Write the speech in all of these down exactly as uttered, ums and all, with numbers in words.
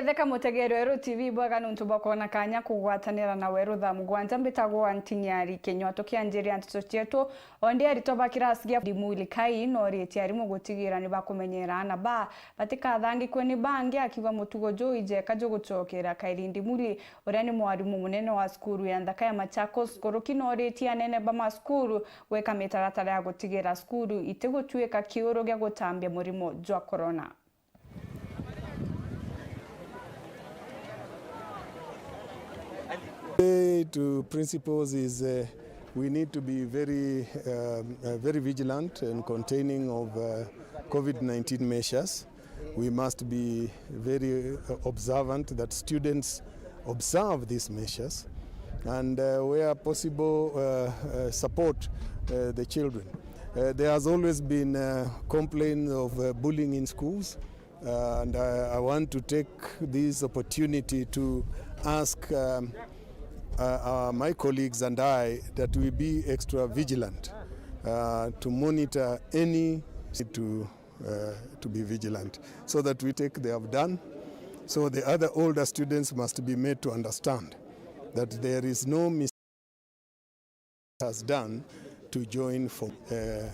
Theka mutegeri wa Weru T V bwega nuntu bwa kwona kanya kugwatanira na Weru thaa mugwanja. Mbitagwa Ntinyari Kinyua. Tukianjiria nteto cietu, ondi aritwa ba kirasi gia Ndimuli Kai noritie arimu gutigira ni bakumenyera aana ba batikathangikwe ni bangi, akiuga mutugo juu ijeka jugucokera Kairi Ndimuli, uria ni mwarimu munene wa cukuru ya nthaka ya Machakos. Nkuruki noritie anene ba macukuru gwika mitaratara ya gutigira cukuru itigutuika kiuru gia gutambia murimo jwa corona. Say to principals is, uh, we need to be very, um, uh, very vigilant in containing of, uh, COVID nineteen measures. We must be very, uh, observant that students observe these measures and, uh, where possible, uh, uh, support, uh, the children. Uh, there has always been, uh, complaints of, uh, bullying in schools. Uh, and I, I want to take this opportunity to ask, um, uh, uh, my colleagues and I that we be extra vigilant, uh, to monitor any to, uh, to be vigilant so that we take they have done. So the other older students must be made to understand that there is no has done to join for, uh,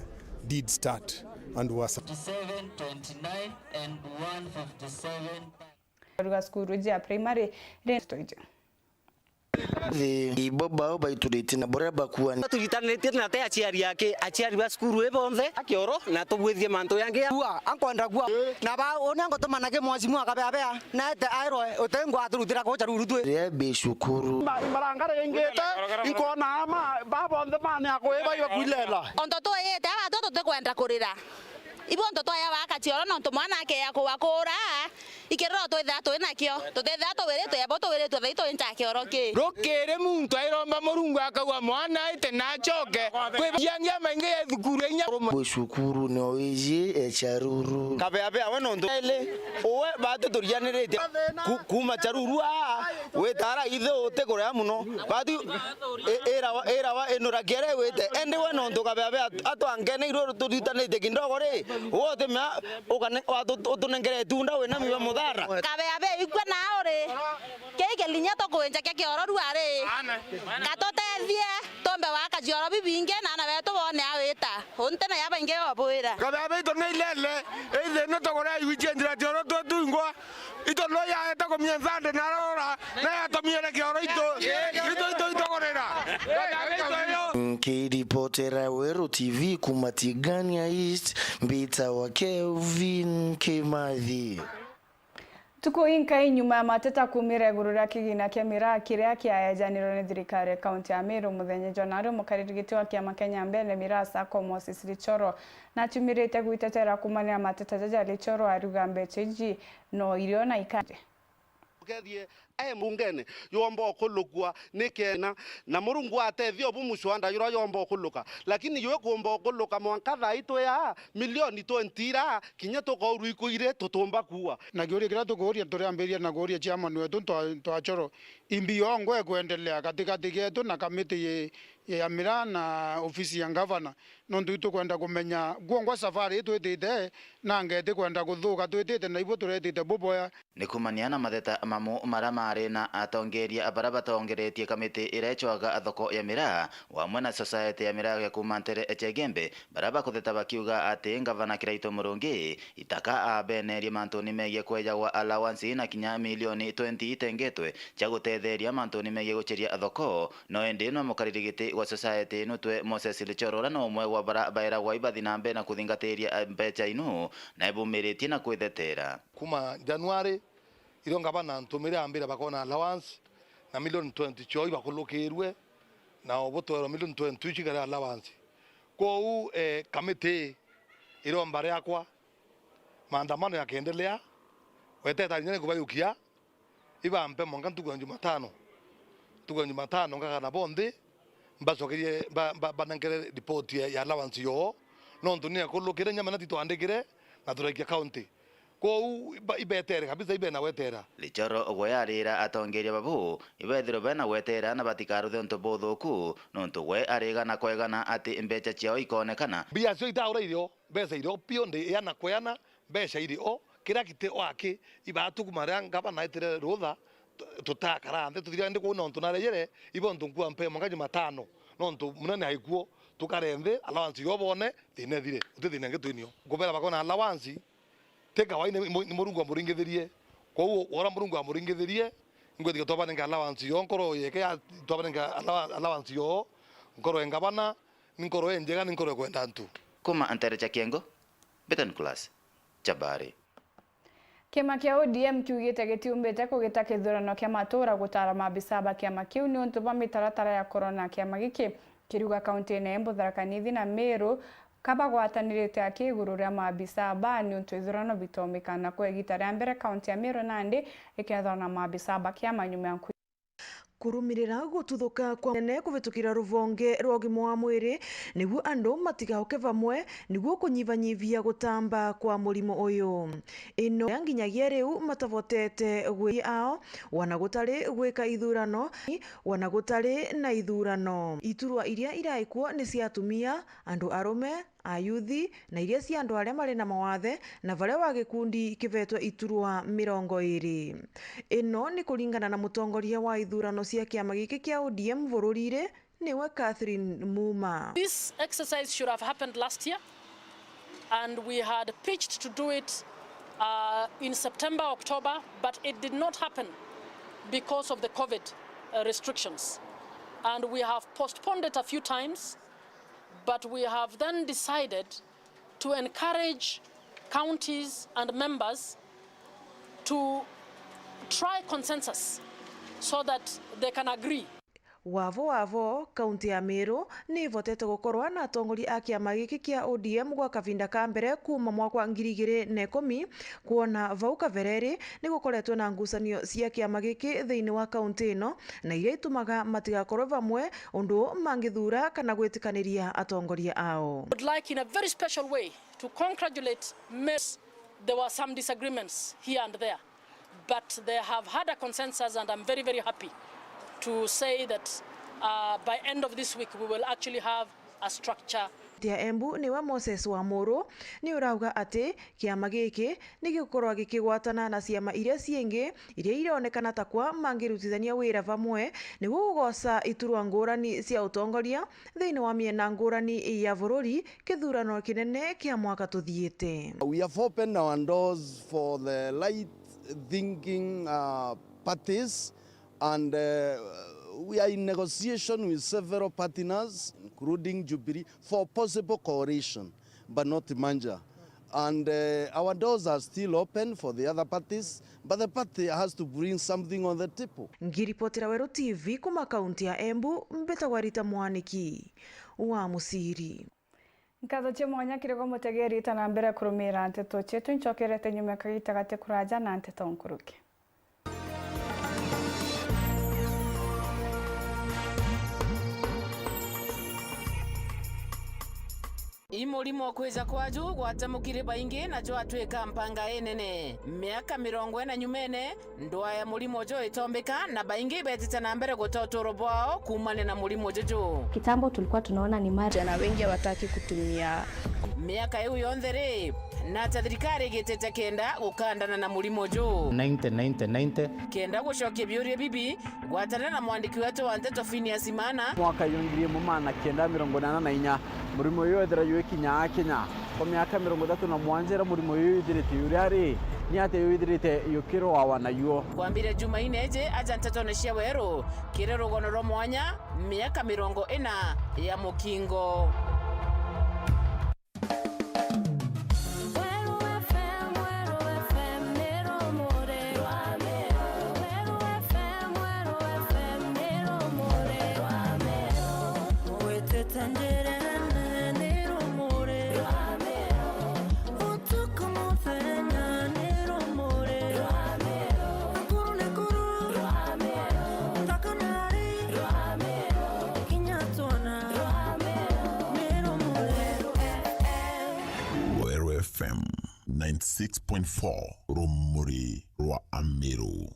did start and was twenty-seven, twenty-nine and one fifty-seven. Ruga cukuru iji ya primary ri stoiji. Thi ibo bao baituritie na boria bakuani. Turitanitie na te aciari ake, aciari ba cukuru i bonthe, akioro na tubwithie mantu yangi ya. Gua, ankwenda gua. Na ba, uria ngutuma na kimwacimu akabeabea. Naete airwe, utengwa aturutira kuja ruru twi. Ria bi cukuru. Ma-, imaranga ringite, inkona ama, ba bonthe mane akui baiwe kwilela. Onto twiyite, aba tu tutikwenda kurira. Ibo onto twaya baka cioro, nontu mwana akeya kuwa kura, ikiriro twithira twi nakio. Tutithira tuwiritwe, abo tuwiritwe thai twi nja kioro ki. Rukiri muntu airomba Murungu akauga mwana aite na acoke. Kwi yangi amaingi ya thukuru inya. Bi cukuru no iji echa ruru. Kabeabea we nontu eli, uwe batu turianirite ku-, kuuma charuru aa, witara ithe utikurea muno. Batu i-, irawa, irawa inura kiere wite. Endi we nontu kabeabea atwangeneirwe turitanite kindogo ri, uwe utimea ukane-, watu-, utunengere itunda wina miba muthara. Kabeabea ikua na uri. Kii kilinya tukwinja kia kioro ruari. Katutethie, tumbe waka cioro bibingi na aana betu bone awita. Unte na ya baingi obwira. Kabeabea itu ni ilele, ithina tugure iwichie njira cioro twe twingwa. Itu no yaete kumia nthande na rora, na yatumire kioro itu, itu, itu itugurira. Kabeabea itu iyo. Nkiripotera Weru T V kuma Tigania East, mbitawa Kelvin Kimathi. Ntuku inkai nyuma ya mateta kumira iguru ria kigina kia miraa kiria kiaejanirwe ni thirikari ya kaunti ya Meru, muthenya jwa nario mukariri giti wa kiama kia Nyambene Miraa Sacco Moses Lichoro nachumirite gwitetera kumanira mateta jaja. Lichoro ariuga mbecha iji no irio na ikari. Ukethie e mbungene, yomba ukulukua ni kena, na Murungu atethia ubu muswanda jura yomba ukuluka. Lakini ywe kumba ukuluka mwanka thaa itwe ya milioni twenty ira, kinya tukaurwa ikuire, tutumba kuua. Na kiuria kiria tukuuria, turiambiria na kuuria chairman wetu Ntwa-, Ntwachoro, imbi yongwa ikwendelea katikati getu na kamiti ye-, ya miraa na ofisi ya ngavana, nontu itukwenda kumenya kwongwa safari itwitite na ngeti kwenda kuthuka twitite na ibo turetite buboya. Ni kumania na matheta mamu maria mari na atongeria baria batongeretie kamiti iria icwaga thoko ya miraa, wamwe na society ya miraa ya kuma ntere cia Igembe, baria bakutheta bakiuga ati ngavana Kiraitu Murungi itaka abenerie mantuni megie kwejagwa allowance na kinya milioni twenty itengetwe cia gutetheria mantuni megie guceria thoko. No indi no mukariri giti wa society ino twe Moses Lichoro, uria no umwe wa baria baeragwa ibathi na mbere na kuthingatiria mbecha ino, na ibumiritie na kwithetera. Kuma January, irio ngavana antumire ambire bakona allowance, na milioni twenty cio ibakulukirwe, na obutwerwa milioni twenty icio ikare allowance. Kwou, eh, kamiti iromba riakwa, maandamano yakiendelea, weteta rinya ni kubayukia, ibampe mwanka ntuku ya Jumatano. Ntuku ya Jumatano ngagana bonthe, mbacokerie, mba-, mba-, banengere report ya, ya allowance yoo, nontu ni akulukire nyamena titwandikire na turaikia county. Kwou iba-, ibetere kabisa, ibena gwetera. Lichoro ugwe yarira atongeria babu ibethirwe bena gwetera na batikaruthe untu buthuku, nontu gwe arigana kwegana ati mbecha ciao ikonekana. Mbia cio itaura irio, mbeca irio pio ndi iana kweana, mbeca iri o, Kiria kiti waki, ibaa tukuma riria ngavana aitire rutha, tu-, tutakara nthi, tuthire ndi kuu nontu narejere, ibo ntu nkua mpemo nga Jumatano, nontu munene aikuo, tukare nthi, allowance yo bone, thina ithire, uti thina ingi twinio. Nkubera bakona allowance, ti kawaida ni mu-, ni Murungu amuringithirie. Kwou, ora Murungu amuringithirie, ngwitikia twabanenga allowance yo, nkoro yeke ya, twabanenga allowa-, allowance yo, nkoro engabana, ni nkoro enjega, ni nkoro ekwenda antu. Kuma Antere cha Kiengo, Beton Class, Chabari. Kiama kia O D M kiugite gitiumbite kugita kithurano kia matura gutara maabisa ba kiama kiu niuntu bwa mitaratara ya korona. Kiama giki kiriuga kaunti-ini ya Embu, Tharaka Nithi na Meru kabagwatanirite aki iguru ria maabisa ba niuntu ithurano bitombika. Na kwa igita ria mbere, kaunti ya Meru nandi ikethwa na maabisa ba kiama nyuma ya nku- Kurumirira gututhuka kwa nene kuvitukira ruvonge rwa ugima wa mwiri niguo andu matigaoke vamwe niguo kunyivanyivia gutamba kwa murimo uyu. Ino ya nginyagia riu matavotete gwi ao, wana gutari gwika ithurano, wana gutari na ithurano. Iturwa iria iraikuo ni cia atumia, andu arume, ayuthi, na iria cia andu aria mari na mawathe, na varia wa gikundi kivetwe iturwa mirongo iri. Ino ni kuringana na mutongoria wa ithurano cia kiama giki kia O D M bururi-ri, niwe Catherine Muma. This exercise should have happened last year, and we had pitched to do it, uh, in September, October, but it did not happen because of the COVID, uh, restrictions. And we have postponed it a few times, but we have then decided to encourage counties and members to try consensus so that they can agree. Wavo wavo, kaunti ya Meru ni ivotete gukorwa na atongoria a kiama giki kia O D M gwa kavinda ka mbere kuuma mwaka wa ngiri igiri na ikumi, kwona vau kavereri ni gukoretwe na ngucanio cia kiama giki thiini wa kaunti ino, na iria itumaga matigakorwe vamwe undu mangithuura kana gwitikaniria atongoria ao. Would like in a very special way to congratulate Meru. There were some disagreements here and there, but they have had a consensus, and I'm very, very happy to say that, uh, by end of this week we will actually have a structure. Tia Embu niwe Moses Wamuru ni urauga ati kiama giki ni gigukorwa gikigwatana na ciama iria ciingi iria ironekana ta kwa mangirutithania wira vamwe niguo gugoca iturwa ngurani cia utongoria thiini wa miena ngurani ya bururi kithurano kinene kia mwaka tuthiite. We have opened our doors for the right thinking, uh, parties, and, uh, we are in negotiation with several partners, including Jubilee, for possible coalition, but not merger. And, uh, our doors are still open for the other parties, but the party has to bring something on the table. Ngiripotera Weru T V kuma kaunti ya Embu, mbitagwa Rita Mwaniki wa Musiri. Nkatho cia mwanya kiri gwe mutegeri, ita na mbere kurumira nteto cietu, ncokerete nyuma kagita gati kuraja na nteto nkuruki. I murimo kwija kwaju gwate mukiri baingi, na jwatwika mpanga inene. Miaka mirongo ina nyumene, ndwaa ya murimo uju itombika, na baingi betite na mbere guta uturo bwao kuumania na murimo juju. Kitambo tulikuwa tunaona ni mara. Vijana wengi hawataki kutumia. Miaka iu yonthe ri, na ata thirikari igitite kenda gukandana na murimo uju? Ninety, ninety, ninety. Kenda gucokia biuria bibi, gwatanira na mwandiki wetu wa nteto Phineas Imana. Mwaka wa ngiri imwe magana kenda mirongo inana na inya, murimo uyu wethira jwikinyaa Kenya. Kwa miaka mirongo ithatu na mwanja iria murimo uyu withirite uria ri, ni atia withirite ukirwawa naguo? Kwambire Jumaine iji, aja ntetone cia Weru kiri rugono rwa mwanya, miaka mirongo ina ya mukingo. Weru F M, Weru F M, ni rumuri rwa Meru. Weru F M, Weru F M, ni rumuri rwa Meru. Witite njirene, ni rumuri rwa Meru. Utuku muthenya, ni rumuri rwa Meru. Nakuru, Nakuru rwa Meru. Nthaka nari rwa Meru. Kinya twona rwa Meru. Ni rumuri. Weru F M ninety six point four, rumuri rwa Ameru.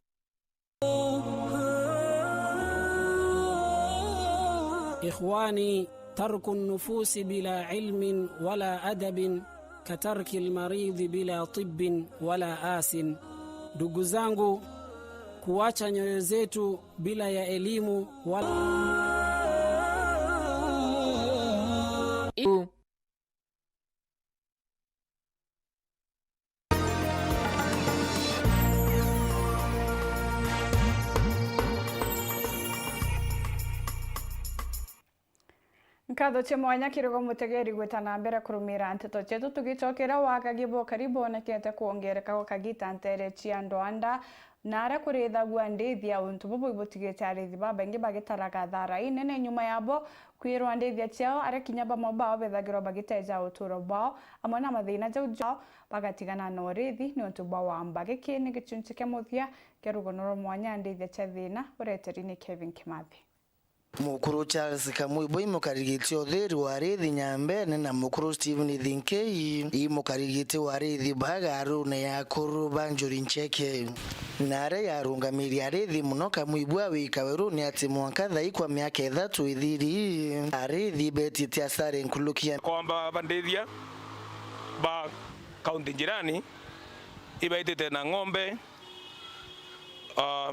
إخواني، ترك النفوس بلا علم ولا أدب كترك المريض بلا طب ولا آس. Ndugu zangu, kuacha nyoyo zetu bila ya elimu wala Nkatho cia mwanya kiri gwe mutegeri gwita na mbere kurumira nteto cietu, tugicokera wagagie bwa ukari bwonekete kwongereka gwa kagita nteere cia ndwanda, na aria kurithagua ndithi ya untu bubu ibutigite arithi babaingi bagitaraga thara inene nyuma yabo kwirwa ndithia ciao, aria kinya bamwe bao bethagirwa bagiteja uturo bwao amwe na mathina jau jao, bagatigana na urithi niuntu bwa wamba. Giki ni gicunci kia muthia kia rugono rwa mwanya ndithia cia thina ureteri ni Kevin Kimathi. Mukuru Charles Kamwibui, mukarigiti uthiri wa arithi Nyambene, na mukuru Stephen Thinkei, i mukarigiti wa arithi ba garune ya akuru ba Njuri Ncheke. Na aria yarungamirie arithi muno, Kamwibui awika weruni ati mwanka thai kwa miaka ithatu ithiri, arithi betite asara nkuruki ya Kwamba bandithia ba kaunti jirani ibaitite na ng'ombe, ah,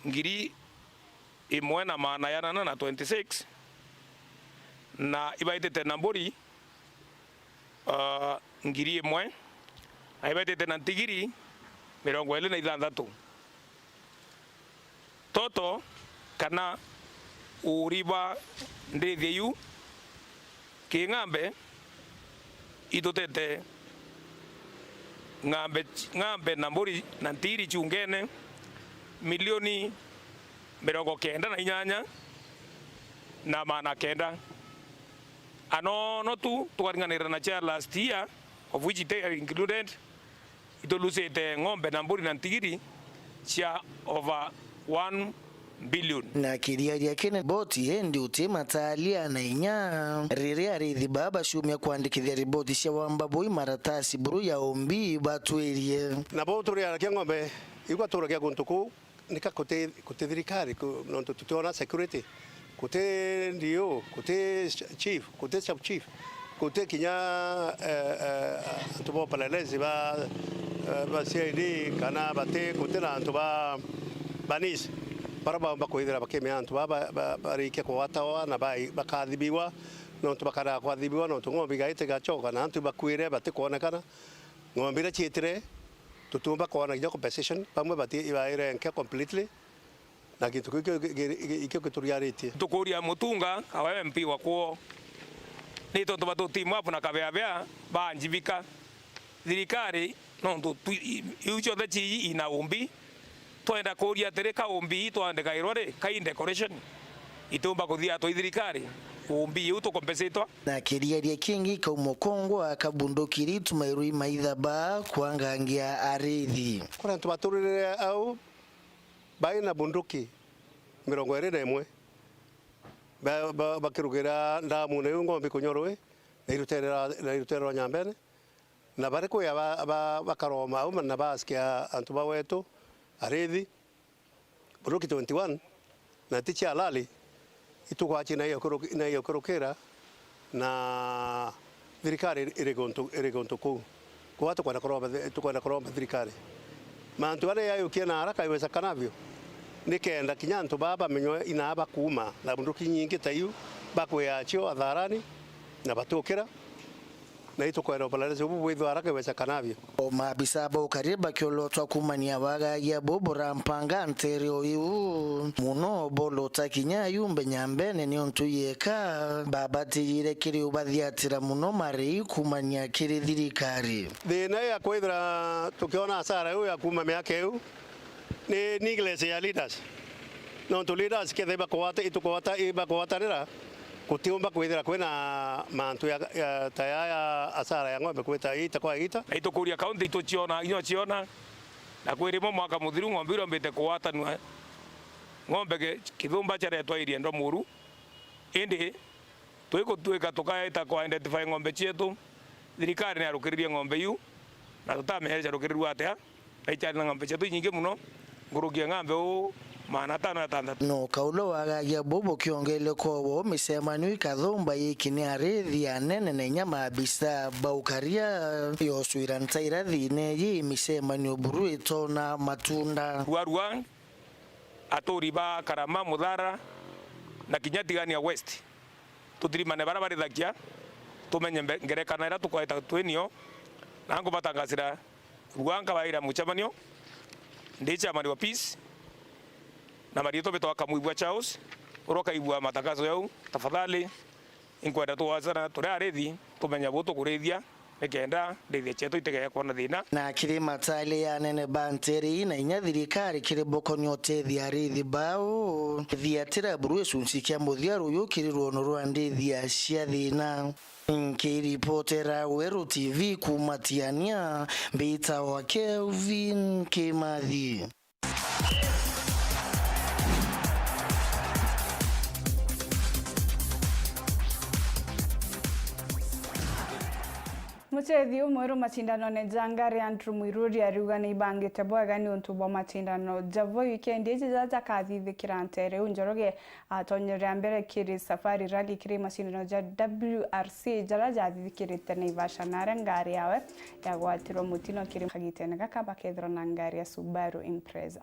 ngiri imwe na maana yanana na twenty-six, na ibaitite na mburi, ah, ngiri imwe, na ibaitite na ntigiri mirongo iri na ithanthatu. Toto kana uuri bwa ndithia iu ki ng'ambe itutete ng'ambe, ng'ambe na mburi na ntigiri ciungene milioni mirongo kenda na inyanya na maana kenda. Anono tu tukaringanira na cia last year, of which they are included, itulusite ng'ombe na mburi na ntigiri cia over one billion. Na kiriaria kene boti endi uti matalia na inya. Riria arithi baa baciumia kwandikithia riboti cia wamba bui maratasi buru ya umbi batwirie. Nabo turiarakia ng'ombe, igwa turakia guntu kuu, nika kuti, kuti thirikari, ku-, nontu tutiona security. Kuti D O, kuti ch-, chief, kuti sub chief, kuti kinya, eh, eh, antu ba upelelezi ba, eh, ba C I D, kana bati, kuti na antu ba, ba nis, bara baumba kwithira bakimenya antu ba, ba, ba, barikia kugwatawa na ba, bakathibigwa, nontu bakaraga kwathibigwa, nontu ng'ombe igaite igachoka, na antu bakwire batikwonekana. Ng'ombe iria ciitire, tutiumba kwona kinya compensation, bamwe bati, ibaire nke completely. Na gintu kiu ki-, ki-, ki-, ikio gituriaritie. Tukuria Mutunga, awe M P wa kwoo, ni tontu batu team up na Kabeabea banjibika thirikari, nontu tu-, i-, iu cionthe ci ina umbi. Twenda kuria atiri, ka umbi ii twandikairwa ri, ka i decoration? Itiumba kuthia twi thirikari, umbi iu tukompensitwa. Na kiriaria kingi kauma ukongwa kabundukiri tumairwi maitha ba kwangangia arithi. Kuri antu baturire au, bai na bunduki mirongo iri na imwe, ba-, ba-, bakirugira ndamune iu ng'ombe kunywa rui, na irutere ra, na irutere rwa Nyambene, na bari kuya ba, ba, bakaroma au na basikia antu ba wetu arithi, bunduki twenty-one, na ti cia halali, itugwachi na iyo kuru-, na iyo kurukira, na thirikari iri guntu, iri guntu kuu. Kwa tukwenda kuromba thi-, tukwenda kuromba thirikari mantu aria yayukia na haraka iwezekanavyo, nikenda kinya antu baa bamenywe inaa bakuuma na bunduki nyingi ta iu, bakwiacio atharani na batukira. Na itukwenda upelelezi ubu bwithwe haraka iwezekanavyo. O maabisa ba ukari bakiolotwa kumania wagagia bu burampanga nteere o iu. Muno bolota kinya yumbe Nyambene niuntu yeka babatirire kiri ubathiatira muno marei kumania kiri thirikari. Thina ya kwithira tukiona hasara iu ya kuuma miaka iu ni neglect ya leaders. Nontu leaders kethira ibakwata, itukwata, ibakwatanira, gutiumba kwithira kwina mantu ya, ya, ta ya, ya hasara ya ng'ombe kwita igita kwa igita. Na itukuria kaunti ituciona, inyo ciona, na kwi rimwe mwaka muthiru ng'ombe irombite kugwatanua, ng'ombe ki-, kithumba ciaretwa irie ndo muru. Indi twigutwika tukaeta ku identify ng'ombe cietu, thirikari ni yarukiririe ng'ombe iu, na tutamenya ciarukirirue atia, na ichari na ng'ombe cietu inyingi muno, nkuruki ya ng'ombe uu magana atano na atantatu. No kaula wagagia buu bukiongeele kwou micemanio ikathumba yiki ni arithi anene na inya maabisa ba ukaria yoswira ntaira thiine yi micemanio buru itona matunda. Ruarua, aturi ba Karama, Muthara na kinya Tigania West, tutirimane bara barithagia, tumenye mbe-, ngerekano iria tukweta twinio, na nkubatangasira Ruga nkabaira mucemanio, ndi chairman wa peace, na mariitwa bitwa Kamwibua Charles, uria ukaigua matangazo jau, tafadhali, inkwenda twasana turi arithi, tumenya buu tukurithia, nikenda ndithia cietu itigee kwona thina. Na kiri mataali ya anene ba nteere ii na inya thirikari kiri bukonia utethia arithi bau, thiatira buru gicunci kia muthia ruyu kiri rwono rwa ndithia cia thina. Nkiripotera Weru T V kuuma Tiania, mbitawa Kelvin Kimathi. Muchethi umweru macindanone ja ngari Andrew Mwiruri ariuga ni ibangite bwega niuntu bwa macindano jabo wikendi iji jaja jakathithikira nteere iu Njoroge atonye ria mbere kiri Safari Rally kiri macindano ja W R C jaria jathithikirite Naivasha, na aria ngari yawe yagwatirwe mutino kiri kagitene gaka bakethirwa na ngari ya Subaru Impreza.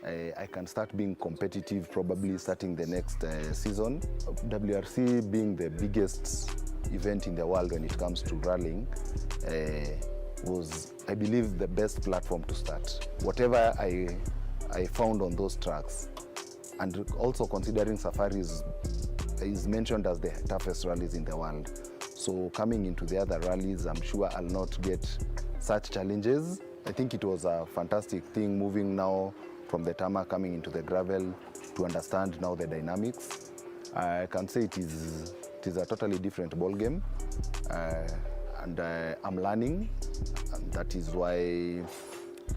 Uh, I can start being competitive probably starting the next uh, season. W R C being the biggest event in the world when it comes to rallying uh, was, I believe, the best platform to start. Whatever I, I found on those tracks, and also considering Safari is, is mentioned as the toughest rallies in the world. So coming into the other rallies, I'm sure I'll not get such challenges. I think it was a fantastic thing moving now from the tarmac coming into the gravel to understand now the dynamics. I can say it is, it is a totally different ball game, uh, and uh, I'm learning, and that is why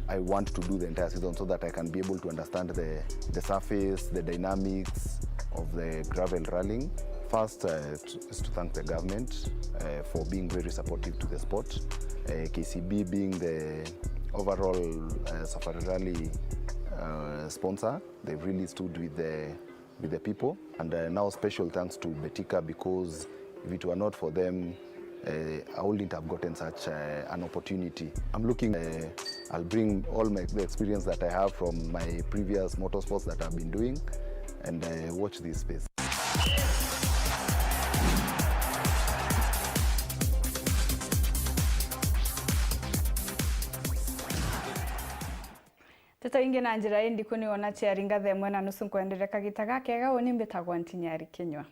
I want to do the entire season so that I can be able to understand the, the surface, the dynamics of the gravel rallying. First, uh, t- is to thank the government uh, for being very supportive to the sport. Uh, K C B being the overall uh, Safari Rally uh, sponsor, they've really stood with the with the people. And uh, now special thanks to Betika, because if it were not for them, uh, I wouldn't have gotten such uh, an opportunity. I'm looking, uh, I'll bring all my the experience that I have from my previous motorsports that I've been doing, and uh, watch this space. Nteto ingi na njira indiku ni wona ciaringa thaa imwe na nusu. Nkwendereka gita gakega, uni mbitagwa Ntinyari Kinyua.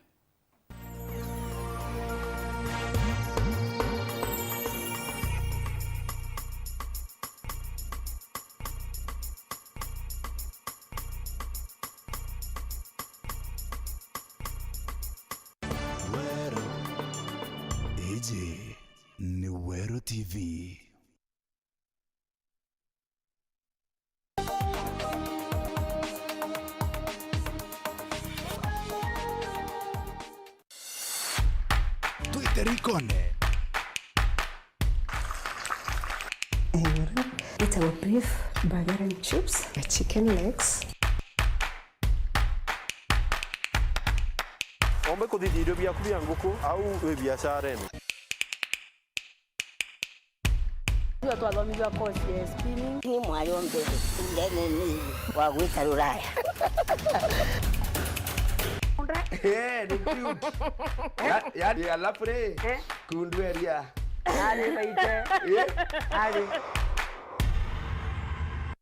Weru. Iji ni Weru T V. Twite rikone. Itagwo beef burger and chips, chicken legs. Ombe kuthithia irio biaku bia nguku au wi biacarene. Tuga twathomithua course ya spinning. Ni mwayo mbere, ndene ni wa gwita ruraya. Eh, ni cute. Ya- yani, alafu ri, eh? Kundu eria. Ari baite. Eh? Ari.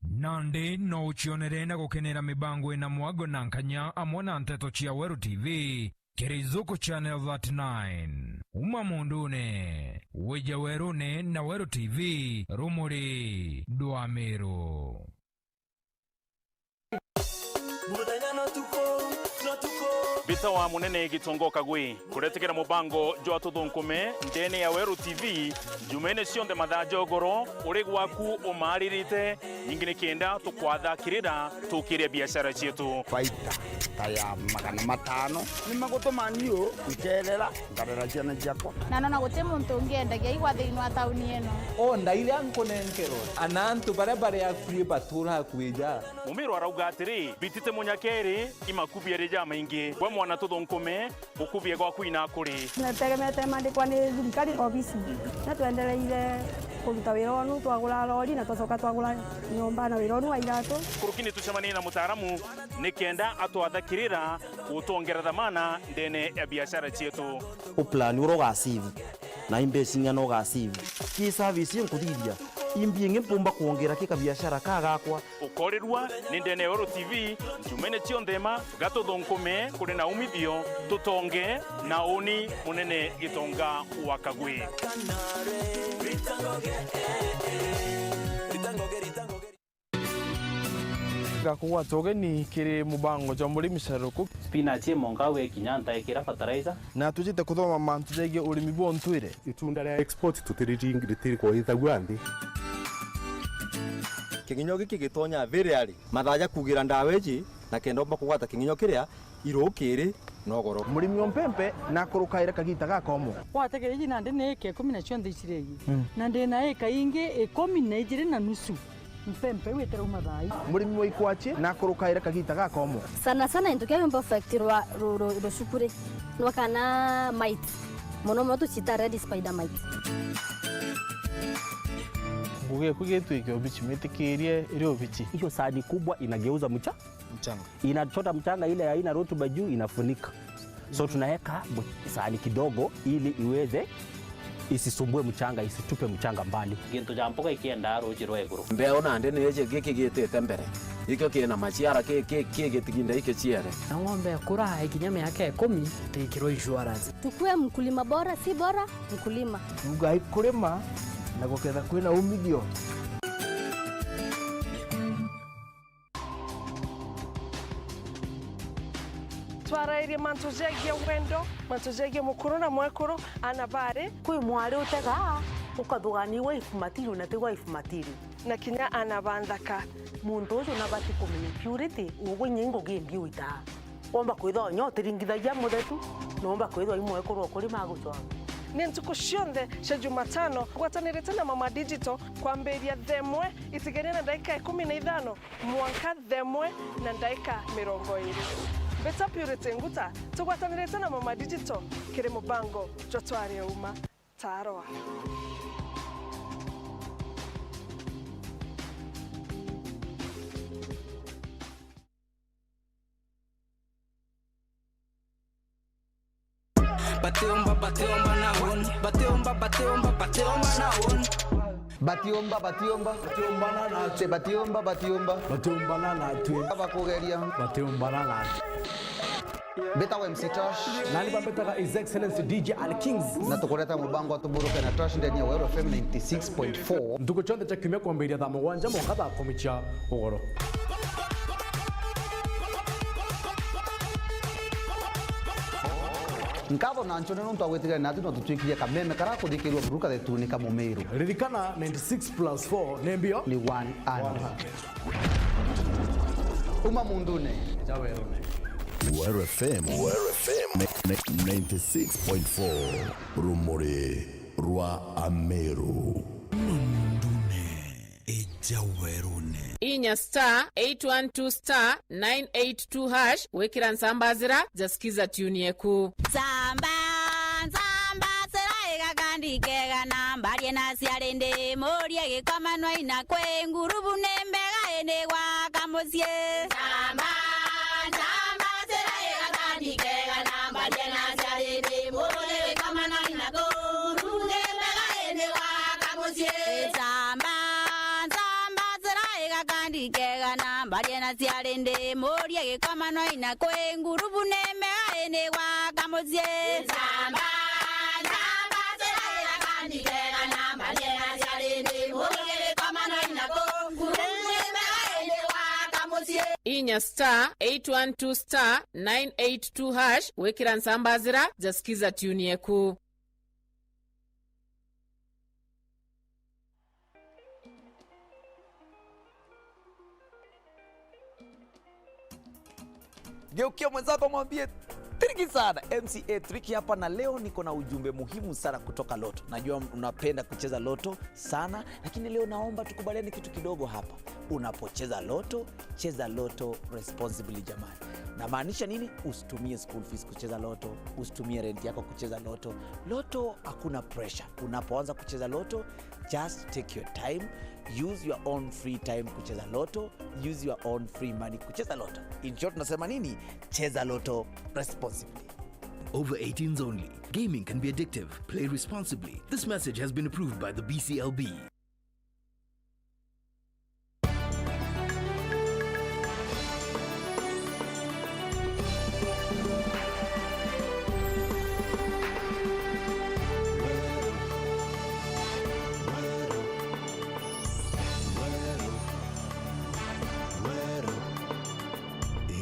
Nandi no ucionere na gukenera mibango ina mwago na nkanya amwe na nteto cia Weru T V. Kiri Zuku Channel thirty-nine. Uma mundune, wija werune na Weru T V, rumuri dwa Meru. Muthenya na tuku, na tuku, Mbita wa Munene Gitonga Kagwe, kuretekera mubango jwa Tuthunkume ndene ya Weru T V, Jumene cionthe mathaa ja ugoro, uri gwaku umaaririte, ningi ni kenda tukwathakirira tukiria biashara cietu. Faida ta ya magana matano. Ni magutuma niu nkerera, nkarera ciana ciakwa. Na nona guti muntu ungiendagia igwa thiini wa tauni ino. O ndaire ankunenkerwa, ana antu baria bari akui batura akui ja. Mumiru arauga atiri, bitite munyakeri, imakubi ari jamaingi. Gwe mwana Tuthunkume, gukubie gwaku inakuri. Tutegemete mandikwa ni thirikari obisi. Na twendereire kuruta wira onu, twagura lori na twacoka twagura nyomba na wira onu wa iratu. Kurukini tucemanie na mutaaramu ni kenda atwathakirira gutwongera dhamana ndene ya biashara cietu. Uplani uria ugasave na imbeca ing'ana ugasave. Ki service inkuthithia, imbi ingi mpumba kwongera ki kabiashara ka gakwa. Ukorirua ni ndene ya Weru T V, njumene cionthe ma, ga Tuthunkume kuri na umithio, tutonge na uni Munene Gitonga wa Kagwe. Gakugwata ugeni kiri mubango jwa murimi Sharuku. Spinach imonga we kinya ntaikira fertilizer. Na tujite kuthoma mantu jegie urimi bwa untwire. Itunda ria export tutiriring-, ritirikwithagua nthi. King'inyo giki gitonya very early. Mathaa ja kugira ndawa iji, na kenda umba kugwata king'inyo kiria, iru kiri nogoro. Murimi wa mpempe nakurukaire kagita gakomo. Wategere iji nandi ni ika ikumi na cionthe iciregi. Mm. Na ndi na ika ingi ikumi na ijiri na nusu. Mpempe iu itirauma thaa ii. Murimi wa ikwachi nakurukaire kagita gakomo. Sana sana into kiria giumba affect rwa, ru-, ru-, rucukuri nwa kana mites. Mono mono tucita red spider mites. Ngugi iku gitwike ubichi, mwitikirie iri ubichi. Hiyo sahani kubwa inageuza mcha-, mchanga. Inachota mchanga ile haina rutuba juu, inafunika. So tunaweka bu-, sahani kidogo ili iweze isisumbue mchanga, isitupe mchanga mbali. Gintu ja mboga ikiendaa ruuji rwa iguru. Mbeu nandi ni iji giki gitite mbere. Ikio kina maciara ki, ki, ki gitiginda ikiciere. Na ng'ombe ikura ikinya miaka ikumi, tikirwa insurance. Tukue mkulima bora, si bora, mkulima. Tugai kurima na guketha kwina umithio. Twarairie mantu jegie wendo, mantu jegie mukuru na mwekuru, ana bari. Kwi mwari utegaa, ukathuganirwa wife material na ti wife material. Na kinya ana ba nthaka. Muntu uju nabati kumenya purity, ugwe inya i ngugi imbi uitaa. Womba kwithwa inya utiringithagia muthetu, na womba kwithwa i mwekuru ukuri magucwanga. Ni ntuku cionthe cia Jumatano, gwatanirite na Mama Digital kwambiria thaa imwe itigeria na ndaika ikumi na ithano mwanka thaa imwe na ndaika mirongo iiri. Mbita Purity Nguta, tugwatanirite na Mama Digital kiri mubango jwa Tware Uma. Taroa. Batiomba, batiomba na honi. Batiomba, batiomba, batiomba na honi. Batiomba, batiomba. Batiomba na natwe. Batiomba, batiomba. Batiomba na natwe. Bakugeria. Batiomba na natwe. Mbitawa M C Tosh. Nani bambitaga His Excellency D J Al Kings. Na tukureta mubango wa Tuburuke na Tosh ndeni ya Weru F M ninety six point four. Ntuku cionthe cia kiumia kwambiria thaa mugwanja mwanka thaa kumi cia ugoro. Nkatho na nchone nontu wa gwitigania natwi no tutwikirie kameme kara kuthikirwa buruka thetuni ka Mumiru. Ririkana ninety six plus four ni mbio? Ni one hundred. Uma mundune. Ja werune. Weru F M. Weru F M. Ne-, ne-, ninety six point four. Rumuri rwa Ameru. Uma mundune. Eja werune. Inya star eight one two star nine eight two hash, wikira nsambazira ja Skiza tune yeku. Nsamba, nsambazira igakandi kega na mbarie na ciari ndi murie gikomanwa ina kwi ngurubu ni mbega ini gwaka mucii. Nsamba, nsambazira igakandi kega na mbarie na ciari ndi murie gikomanwa ina kwi ngurubu ni mbega ini gwaka mucii. Nsamba, nsambazira igakandi kega na mbarie na ciari ndi murie gikomanwa ina kwi ngurubu ni mbega ini gwaka mucii. Nsamba, nsambazira igakandi kega na mbarie na ciari ndi murie gikomanwa ina kwi ngurubu ni mbega ini gwaka mucii. inya star eight one two star nine eight two hash gwikira nsamba zira ja Skiza tune yeku. Geukia mwenzako, mwambie, "Tricky sana, M C A Tricky hapa, na leo niko na ujumbe muhimu sana kutoka Lotto." Najua unapenda kucheza Lotto sana, lakini leo naomba tukubaliane kitu kidogo hapa. Unapocheza Lotto, cheza Lotto responsibly, jamani. Namaanisha nini? Usitumie school fees kucheza Lotto, usitumie rent yako kucheza Lotto. Lotto hakuna pressure. Unapoanza kucheza Lotto, just take your time, use your own free time kucheza Lotto, use your own free money kucheza Lotto. In short, nasema nini? Cheza Lotto responsibly. Over eighteens only. Gaming can be addictive. Play responsibly. This message has been approved by the B C L B.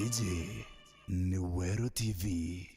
Iji ni Weru T V.